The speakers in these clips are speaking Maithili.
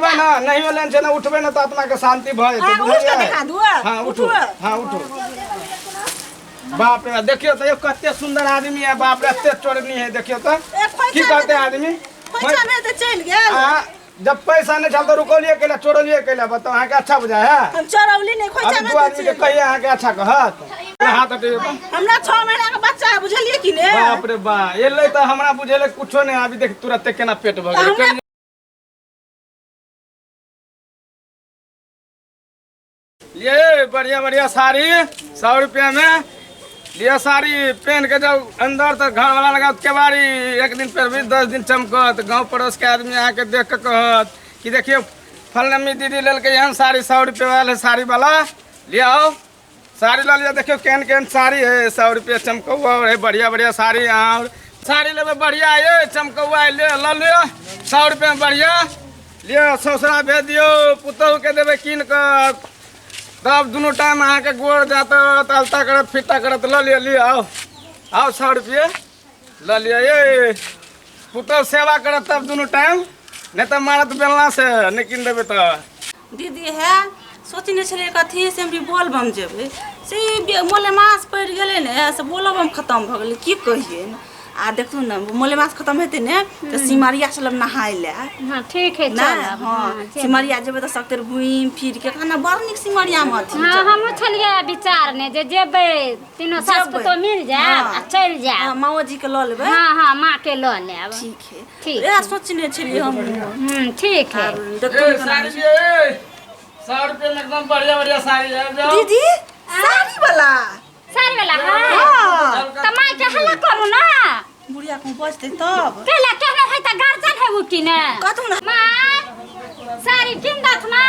उठबै ना नहियो लेन छै ना उठबै ना तऽ आत्मा के शांति भऽ जेतै अहाँ उठि कऽ बुझलियै देखा दू हाँ उठू उठू हाँ उठू बाप रे देखियौ तऽ यौ कते सुंदर आदमी है बाप रे एते चोरनी है देखियौ तऽ ए, खोइछा की कहते आदमी खोइछा भेज तऽ चलि गेल अहाँ जब पैसा नहीं छल तऽ रुकलियै कैला चोरलियै कैला बताउ अहाँके अच्छा बुझाय है हम चोरौली नहि खोइछा अभी भेज दू तऽ आदमी के चलि गेल। कहिए अहाँके अच्छा कहत हाथ हटेबै तऽ। हमरा 6 महीना के बच्चा है बुझलियै कि ने बाप रे बा एलै तऽ हमरा बुझेलै कुछो नहि अभी देख तुरते केना पेट भऽ गेलै हमरा- लिए बढ़िया बढ़िया साड़ी 100 रुपया में लिया। साड़ी पहन के जाओ अंदर तो घर वाला लगा केवाड़ी। एक दिन पहनबी, 10 दिन चमकत। गांव पड़ोस के आदमी आके देख के कहत कि देखियो फलनमी दीदी लेलकै एहन साड़ी, 100 रुपये वाले साड़ी वाला। लिया आओ, साड़ी लऽ लिअ। देखियौ केहन केहन साड़ी है, 100 रुपये चमकौआ और है बढ़िया बढ़िया साड़ी। अहाँ और साड़ी लेबै बढ़िया ये चमकौआ ले लऽ लिअ 100 रुपये में बढ़िया लिअ। ससुरा भेज दियौ, पुतोहुके देबै कीन कऽ, तब दुनू टाइम अहाँके गोर जात अलता करत फित्ता करत। लऽ लिअ, लिअ, आउ आउ, 100 रुपये लऽ लिअ। ये पुतोहु सेवा करत तब दुनू टाइम, नहि तऽ मारत बेलना से नहि कीन देबै तऽ। दीदी है सोचने छलियै कथी से हम भी बोलबम जेबै, से ई मलेमास पड़ि गेलै ने से बोलबम खतम भऽ गेलै। की कहियै ने, आ देखू ने मलेमास खतम हेतै ने तऽ सिमरिया चलब नहाय लए। हाँ, ठीक है। नहि चलब। हाँ, सिमरिया जेबै तऽ सभतरि घुमि फिर के खाना बड़ नीक सिमरियामे अथी। हाँ, हमहूँ छलियै विचार ने जे जेबै तीनों सास जेबै। पुतोह मिल जायब आ चलि हाँ, जायब। माओ जी के लऽ लेबै। हाँ, माँ के लऽ लेब। ठीक है। ठीक। इएह सोचने छलियै हम। ठीक है। आब देखू ए, ने केना साड़ी होइ छै। लिअ, ए, 100 रुपये में एकदम बढ़िया बढ़िया साड़ी आबि जाओ। दीदी, साड़ी वाला। साड़ी वाला है। हाँ। तऽ माँ के हल्ला करू ना। बुढ़िया को बजतै तब। केला केहनो है तऽ गार्जियन है उ की ने। कथू ने। माँ, साड़ी किन दथ ना।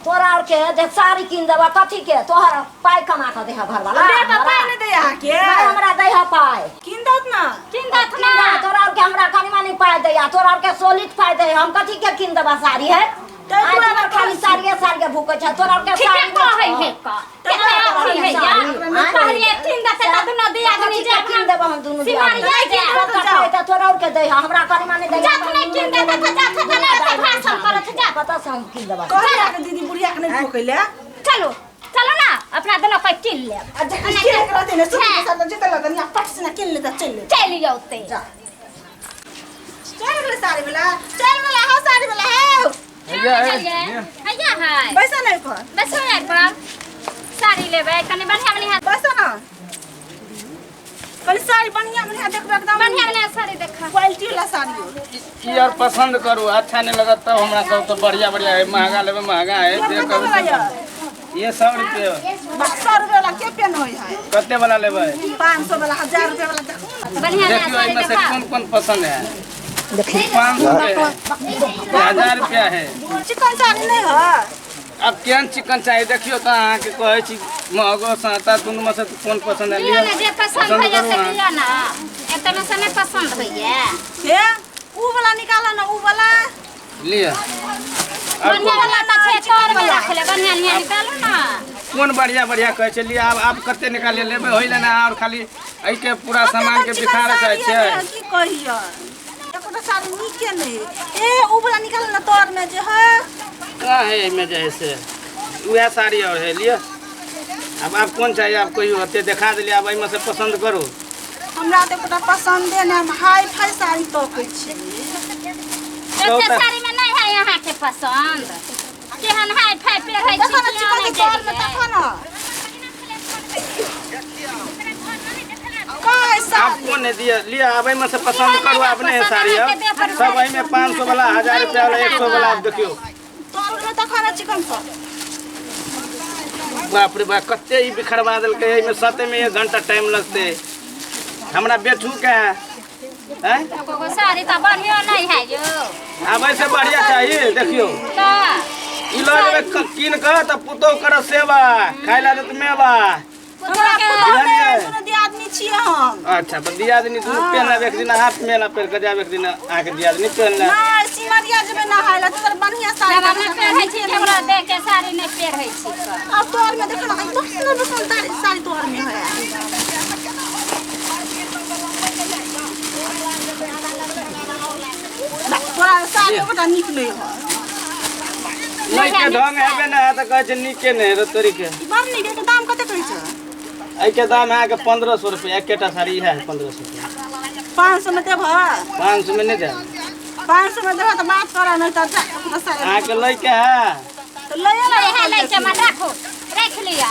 तोरा आर के जे साड़ी कीन देबा कथी के? तोहर पाइ कमा कऽ देह घरवाला? हमरा तऽ पाइ नहि दै अहाँके। नहि, हमरा दै है पाइ। कीन दौत ना। किन दथ ना। कीन दे, तोरा आर के हमरा कनी मनी पाइ दैया, तोरा आर के सोलित पाइ दै, हम कथी के कीन देबा साड़ी है? तऽ आइ तोरा तोरा खाली साड़िये साड़िये भूकै छै तोरा आर के। ठीके साड़ी कहै है का केते अथी है या कहलिए किन दते तऽ दुनू दियादनी कथी जे के कीन देबा हम दुनू सिमरिया दियादनी? जायब। सबटा पाइ तऽ तोरा आर के दै है, हमरा कनी मनी दै। जात नहि कीन देते तऽ जात तऽ नहि ओते भाषण करत जा। कतऽ से हम कीन देबा? कहलियै अहाँके दीदी, बुढ़िया के नहि ठोकै लए। चलू चलू ना, अपना दुनू कोई किन लेब। आ जखन किनै के रहतै ने सुत के साथ जेतै लगन या पट से ने किन लेतै, चलि लेतै। चलि औते। जा, चलि गेलै साड़ी वाला, चलि गेलै। हौ साड़ी वाला हौ। हैया है। चलिए हैया है। बैसा ने पर। बैसो यार पर, साड़ी लेबै कनि बढ़िया बढ़िया। बैसा ना, कनि साड़ी बढ़िया बढ़िया देखबै एकदम। बढ़िया बढ़िया साड़ी देखा। क्वालिटी वाला साड़ी हो। ई आर पसंद करू, अच्छा नहीं लगत तब हमरा कहू। तो बढ़िया बढ़िया है, महंगा लेबे महंगा है। ये जे कते कहू। वाला ये? ये 100 रुपये। 100 रुपया वाला के पेन होइ है? कते वाला लेबै? 500 वाला, 1000 रुपया वाला देखू ने। बढ़िया बढ़िया देखियो साड़ी एहिमे से देखा। कौन कौन पसंद है? 500 के है, 1000 रुपया है। चिकन साड़ी नहि है? अब केहन चिकन चाहिए? देखियो तऽ अहाँके कहै छी, महगो सस्ता दुनू में से कोन पसंद है? लिअ लिअ। ने, जे पसंद पसंद होइए करू से अहाँ। लिअ ना, एतने से नहि पसंद होइए। हे, ऊ वाला निकाल ना, ऊ वाला। लिअ और बढ़िया कोन? वाला तऽ छै तोर में राखले, बढ़िया बढ़िया निकालू ना। कोन बढ़िया बढ़िया कहै छै? लिअ, आब आब कते निकालिए लेबै होइले ना और खाली एहिके पूरा सामान के बिखार जाइ छै। की कहियो, एकोटा साड़ी नीके नहि। ए, ऊ वाला निकाल ना तोर में जे है। कहाँ है एहिमे जे है से उएह साड़ी और है। लिअ, अब आब कोन चाहिए? आब कहियो, ओते देखा देलियै, आब एहिमे से पसंद करू। हमरा तऽ एकोटा पसन्दे नहि, हम हाई फाई साड़ी तकै छी। एते साड़ी में नहि है अहाँके पसंद? केहन हाई फाई पहिरै छी? देखो ने। किया चिकन नहि के तोर में गेलियै? देखो ने कहाँ है आब साड़ी। कोन है? दिअ, लिअ, आब एहिमे से पसंद करू। आब नहि है साड़ी, आब सब एहिमे 500 वाला, 1000 रुपया वाला, 100 वाला। आब देखियौ। तोर में देखो ने चिकन सब। बाप रे बाप, कते ई बिखरवा देलकै। एहिमे सते में 1 घंटा टाइम लगतै हमरा बेचू के हैं। एगो साड़ी तऽ बढ़ियो नहि है यौ। आब एहिसे बढ़िया चाहिए? देखियौ। तऽ ई लऽ जेबै कीन कऽ तऽ पुतोहु करत सेवा, खाय ला देत मेवा। हमरा पुतोहके पुतोह नहि, बुझलियै? दुनू दियादनी छियै हम। अच्छा, तऽ दियादनी दुनू पेहनब। एक दिन अहाँ मेला पहिर कऽ जायब, एक दिन अहाँके दियादनी पेहनब। नहि, सिमरिया जेबै नहाय लए तऽ बढ़िया साड़ी। जब नहि पहिरै छी, केकरो देख के साड़ी नहि पहिरै छी तऽ। अब तोर में देखो ना, बड़ सुंदर सुंदर साड़ी, साड़ी तोर में है। तोरा साड़ी एकोटा नीक नहि है। लैके ढंग हेबे नहि है तऽ कहै छै नीके नहि है तोरीके। ई बड़ नीक, एकर दाम कते कहै छै? एहिके दाम है अहाँके 1500 रुपया, एकेटा साड़ी है 1500 रुपया। 500 में देबह? 500 में नहि देब। 500 में देबह तऽ बात करऽ, नहि तऽ जा, अपना साड़ी। अहाँके लैके है? तऽ लैए नहीं ने। है लैके मन, राखो, रख लिया।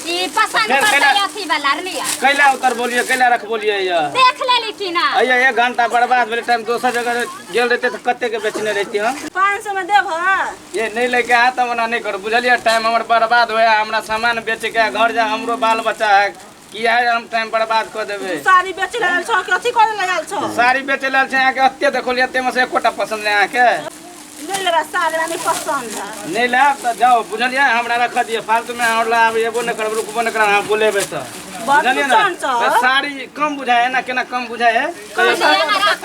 ई पसंद फेर पड़तै कैला- अथी वाला लिया। कैला उतर बोलिए, कैला रख बोलिए ये? देख लेली कि ना? अइया 1 घंटा बर्बाद भेलै टाइम। दोसर जगह गेल रहते तऽ कते के बेचने रहती हम। 500 में देबह? ये नहीं लेके आया तऽ ओना नहीं करू, बुझलियै? टाइम हमर बर्बाद होया, हमरा सामान बेचे के है, घर जा, हमरो बाल बच्चा है। किया हम टाइम बर्बाद कऽ देबै? साड़ी बेचे लागल छौ कि अथी करे लागल छौ? साड़ी बेचे लेल छै अहाँके, एते देखलियै, एते में से एकोटा पसंद नहि अहाँके? नहि लेबै साड़ी, हमरा नहि पसंद है। नहि लेब तऽ जाउ, बुझलियै? हमरा रख दिअ, फालतू में अहाँ ला आब एबो नहि करब, रुकबो नहि करब, अहाँ बोलेबै तऽ। बड़ बुझलियै ने? नुकसान छौ। तऽ साड़ी कम बुझाइ है ना? केना कम बुझाइ है? राखो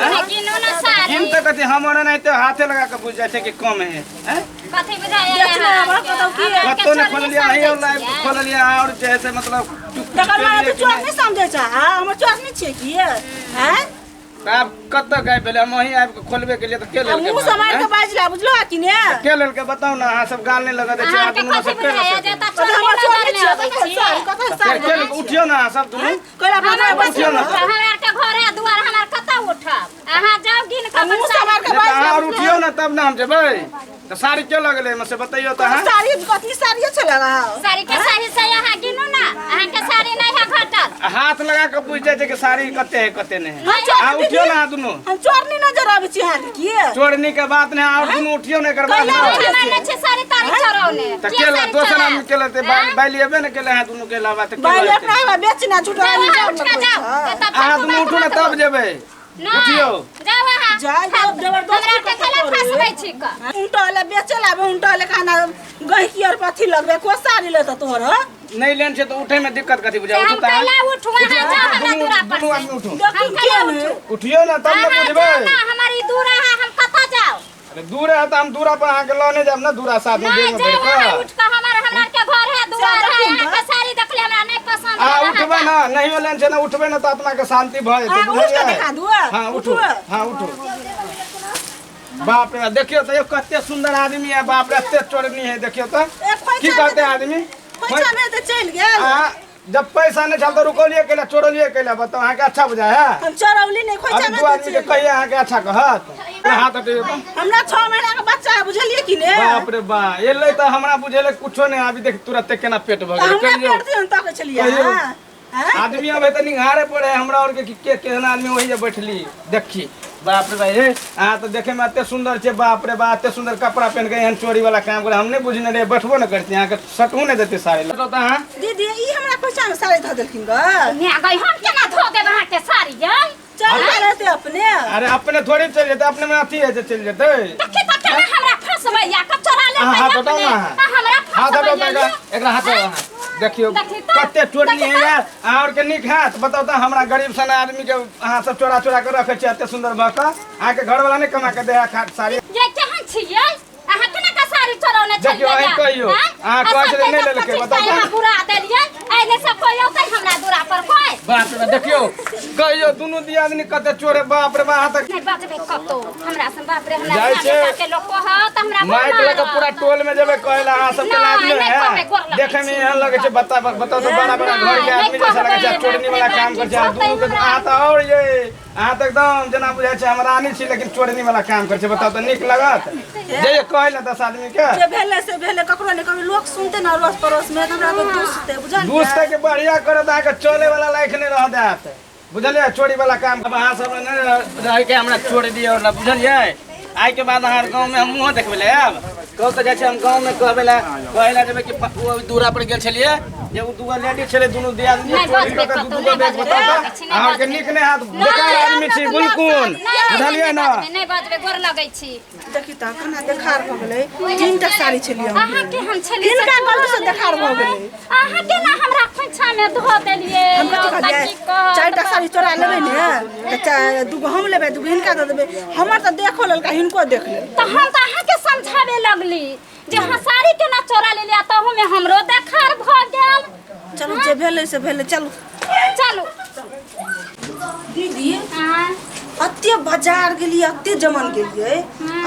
ने, गिनो ना साड़ी। गिन तऽ कथी, हमर एनाहिते हाथे लगा कऽ बुझि जाइ छै कि कम है, हैं? कथी बुझाइ? बेच ले हमरा कतौ की है? कतौ नहि खोललियै, अहीं लाइव खोललियै और जे है से मतलब तकर बाद तू चोर नहि समझै छ? हमर चोर नहि छियै की हैं? आब कतऽ गायब भेलै? हम वहीं आबि कऽ खोलबे केलियै तऽ के लेलकै? मुँह सम्हारि कऽ बाजि ले, बुझलो कि ने? के लेलकै बताउ ने? अहाँ सब गाल नहि लगा दै छियै, अहाँ अहाँके दुनू कथी सब के बुझाइ लऽ जे सकै? तऽ कथी हमर चोर चोर नहि नहि छियै? अबै कथी छियै। साड़ी, कथी साड़ी? के लेलकै? उठियौ ने अहाँ सब दुनू। कैला अपना हमरा उठियौ उठियौ ने। हमरा के घर है दुआर, हमरा कतऽ उठब? अहाँ जाउ गिन कऽ आ मुँह अपन साड़ी। सम्हारि कऽ नहि तऽ बाजि ले। अहाँ और उठियौ ने तब ने हम जेबै। तऽ साड़ी के लऽ गेलै एहिमे से बतैयौ तऽ अहाँ। साड़ी कथी साड़ी छलै? साड़ी के सही से अहाँ गिनू ना, अहाँके साड़ी नहीं है घटल। आ हाथ लगा कऽ बुझि जाइ छै कि साड़ी कते है कते नहि है। नहीं। अहाँ उठियौ ने अहाँ दुनू। हम चोर नहीं नजर आबै छी अहाँके की? चोरनी के बात नहि, और दुनू उठियौ ने एकर बाद। कैला ने। उठियौ? हमरा नहि छै साड़ी ताड़ी चोरौने। तऽ किया के साड़ी दोसर चोरायब? आदमी के लेतै? बालि एबे ने केलै, अहाँ दुनू के अलावा तऽ के बाइल लेतै? अपना हमरा बेच ना झूठा जाउ अहाँ, इल्जाम उठ कऽ लगबै जाउ। छ। एतऽ अहाँ फालतू दुनू बात उठू ने मत तब बोलू। जेबै। नहि, उठियौ। जाउ अहाँ। जाय जाउ, जबरदस्ती हमरा के कतौ कैला करू? फसबै छी कऽ? उनटा ले बेचे लाबे, उनटा ले खाना गहिकी और पथी लगबे को साड़ी लेता तोहर ह? नहि लेन छै तऽ उठै में दिक्कत कथी बुझाइ? से उठू हम तऽ अहाँ। कैला उठू? अहाँ जाउ हमरा दुनू दूरा पर दुनू से। आदमी उठू। देखू हम कैला के ने? उठू? उठियौ ने तब ने अहाँ बुझबै। जाउ ना, हमर ई दूरा है, हम कतऽ जाउ? अरे दूर है तऽ हम दूरा पर अहाँके लऽ नहि जायब ने, दूरा साथ में नहीं बेग में जाउ भरि अहाँ कऽ। उठ कऽ, हमर हमरा के घर है दुआर है। देखू ने। अहाँके साड़ी देखले हमरा नहीं पसंद अहाँ है, अहाँ उठबै जाउ। ने, नहियो लेन छै ने, उठबै ने तऽ आत्मा के शांति भऽ जेतै। अहाँ उठि कऽ बुझलियै? देखा दू। हाँ उठू। उठू। हाँ उठू। बाप रे, देखियौ तऽ, यौ कते सुंदर आदमी है, बाप रे, एते चोरनी है, देखियौ तऽ। ए, खोइछा की कहते में- आदमी? खोइछा में तऽ चलि गेल। अहाँ जब पैसा नहीं छल तऽ रुकलियै कैला, चोरलियै कैला? बताउ, अहाँके अच्छा बुझाइ है? हम चोरौली नहि, खोइछा अभी में दू तऽ आदमी के चलि गेल। कहिए अहाँके अच्छा कहत? हाथ हटैयौ तऽ। हमरा 6 महीना के बच्चा है, बुझलियै कि ने? बाप रे बा, एलै तऽ हमरा बुझेलै कुछो नहि, अभी देख तुरते केना पेट भऽ तऽ गेलै। हमरा कहियौ। पेट दियौ तकै छलियै। कहियौ। अहाँ हैं? आदमी अबै तऽ निहारे पड़े है हमरा और के कि के केहन आदमी वही जे बैठली देखी। बाप रे भाई, हे अहाँ तऽ देखे में एते सुंदर छै, बाप रे बा, एते सुंदर कपड़ा पहन के एहन चोरी वाला काम करे, हम नहि बुझने रहियै, बैठबो नहि करती, अहाँके सटहु नहि देती साड़ी लऽ। तऽ अहाँ दीदी, ई हमरा खोइछा में साड़ी धऽ देलखिन ग। न्या गई, हम केना धो देब अहाँके साड़ी यै? चल गेल हेतै अपने। अरे अपने थोड़े चलि जेतै, अपने में अथी है जे चलि जेतै। देखी तऽ केना हमरा फंसबैया कऽ, चोरा अहाँ लेलकै हाथ हटाउ अपने। ने अहाँ। आ हमरा हाथ हटाउ तऽ फंसबैया। एकरा एकरा हाथ हटाउ अहाँ। देखियौ देखी तऽ, कते चोरनी देखी है तऽ। यार, अहाँ और के नीक हैत? बताउ तऽ, हमरा गरीब सन आदमी के अहाँ सब चोरा चोरा के रखै छियै एते सुंदर भऽ कऽ, अहाँके घरवाला नहि कमा के दे है खा साड़ी? ये केहन छियै अहाँ? केना कऽ साड़ी चोरौने देखियौ, छलियै? अहीं कहियौ। अहाँ कहै छलियै नहि लेलकै, बताउ तऽ। अहाँ बुरा देलियै, एने सब कोइ औतै हमरा दूरा पर कोइ? बाप रे बा, देखियौ, कहियौ दुनू दियादनी कते चोर है, बाप रे बा, अहाँ तऽ नहि बचबै कतौ हमरा से, बाप रे, हमरा जाइ हमरा छै। बेटा के लोक कहत हमरा बड़ माइक लऽ कऽ मारत। पूरा टोल में जेबै कहै लए, अहाँ सबके नहि, लाज नहि नहि है? कहबै, गोर लगै देखै में छी। एहन लगै छै, बता बताउ तऽ, बड़ा बड़ा घर के नहि आदमी जैसा लगै छै, कहबै, चोरनी वाला बाप रे काम बाप, करै छै अहाँ की दुनू के। कहतै अहाँ तऽ और ये अहाँ तऽ एकदम जेना बुझाइ छै हम रानी छी, लेकिन चोरनी वाला काम करै छै। बताउ तऽ, नीक लागत जे कहै लए 10 आदमी के? जे भेलै से भेलै, ककरो नहि कहबै, लोक सुनते ने अड़ोस पड़ोस में तऽ हमरा तऽ दुसतै, बुझलियै? दुसतै के बढ़िया करत, अहाँके चले वाला लायक नहि रह देत, बुझलियै? चोरी वाला काम अब अहाँ सब नहि रह के हमरा छोड़ दियौ ने, बुझलियै? आइ के बाद अहाँ गाँव में हम मुँहो देखबै लए आयब? कहू तऽ, जाइ छै हम गाँव में कहबै लए, कहै लए जेबै कि ओ दूरा पर गेल छलियै जे ओ दूगो लेडीज छलै, दुनू दियादनी नहि चोरी बजबै कऽ के कतौ, दू दूगो नहि बैग। बजबै, बताउ नहि तऽ, अहाँके बजबै। नीक नहि हैत, बेकार आदमी छी बिल्कुल, बुझलियै ने? नहि बजबै, गोर लगै छी। देखी तऽ केना देखार भऽ गेलै, 3 टा साड़ी छलियै हम। अहाँ केहन छलियै? हिनका गलती से देखार भऽ गेलै। अहाँ केना हमरा खोइछा में धो देलियै? हम कथी कहलियै? की कहत? 4 टा साड़ी चोरा लेबै ने तऽ दूगो हम लेबै, दूगो हिनका दऽ देबै। हमर तऽ देखो लेलका, हिनको देख लेल। तऽ हम तऽ अहाँके समझाबे लगली जे अहाँ साड़ी केना चोरा लेलियै, तहू में हमरो देखार भऽ गेल। चलू, जे भेलै से भेलै, चलू। चलू। दीदी। हाँ। अते बाजार गेलियै, अते जमन गेलियै,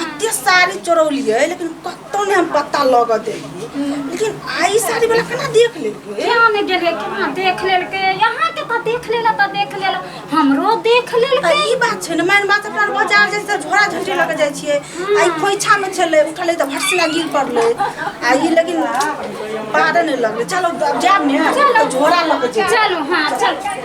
अते साड़ी चोरौलियै, लेकिन कतौ नहि हम पता लगऽ देलियै। लेकिन आई साड़ी वाला केना देख लेलकै? केना नहि गेलियै, केना देख लेलकै? अहाँके तऽ देख लेला तऽ देख लेला, हमरो देख लेलकै। तऽ ई बात छै ने, मेन बात अपना बाजार जाइ छियै तऽ झोरा झोरी लऽ कऽ जाइ छियै। आ ई खोइछामे छलै, उठलै तऽ भटसिना गिर पड़लै। आ ई लेकिन पारे नहि लगलै। चलो, आब जायब ने तऽ झोरा लऽ कऽ जेबै। चलू, हाँ चलू।